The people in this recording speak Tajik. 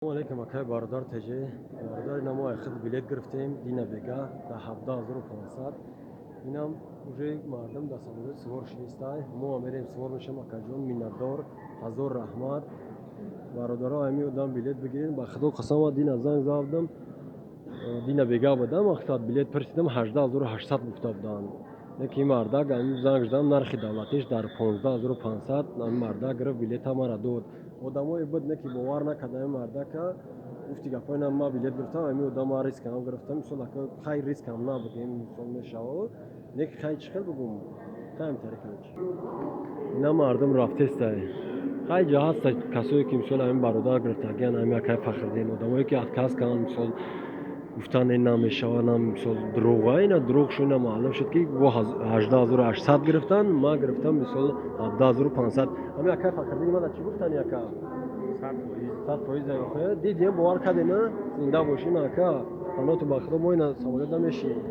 Алейкум, акай бародар теже. Бародар, ина мо айхид билет гирифтем дина бега да 17 500. Инам уже мардум дар самолёт сувор шидистай, мо мерем, сувор мешам. Акаҷон, миннатдор, ҳазор раҳмат. Бародаро, ҳами одам билет бигирен. Ба Худо қасам, дина занг задам, дина бега будам, мақсад билет пурсидам, 18 800 гуфта буданд. Лекин мардак ҳами занг задам, нархи давлатиш дар 15 500. Ҳами мардак гирифт, билета мара дод. Одамое буд, не ки бовар накард. Ҳами мардака гуфти гапҳои на, ма билет гирифтам, ҳами одам ма рискам гирифтам. Мисол, ака, хай, рискам набудем, мисол, мешава, не ки хай, чӣ хел бугум, хаем тари. Ина мардум рафтестай. Хай, ҷа ҳаста касое ки, мисол, ҳамин бародар гирифтагиян, ҳами акай Фахриддин, одамое ки отказ карданд, мисол, гуфтанд, ин намешава, на, мисол, дурӯға. Ина дурӯғ шуд, ина маълум шуд, ки во 18 800 гирифтанд, ма гирифтам, мисол, 17 500. Ҳами акай Фахриддин мада чӣ гуфтанд, ака? 100%. Дидем, бовар кардем, на? Зинда бошин, ака, паноту ба Худо, мо ина самолёт намешинем.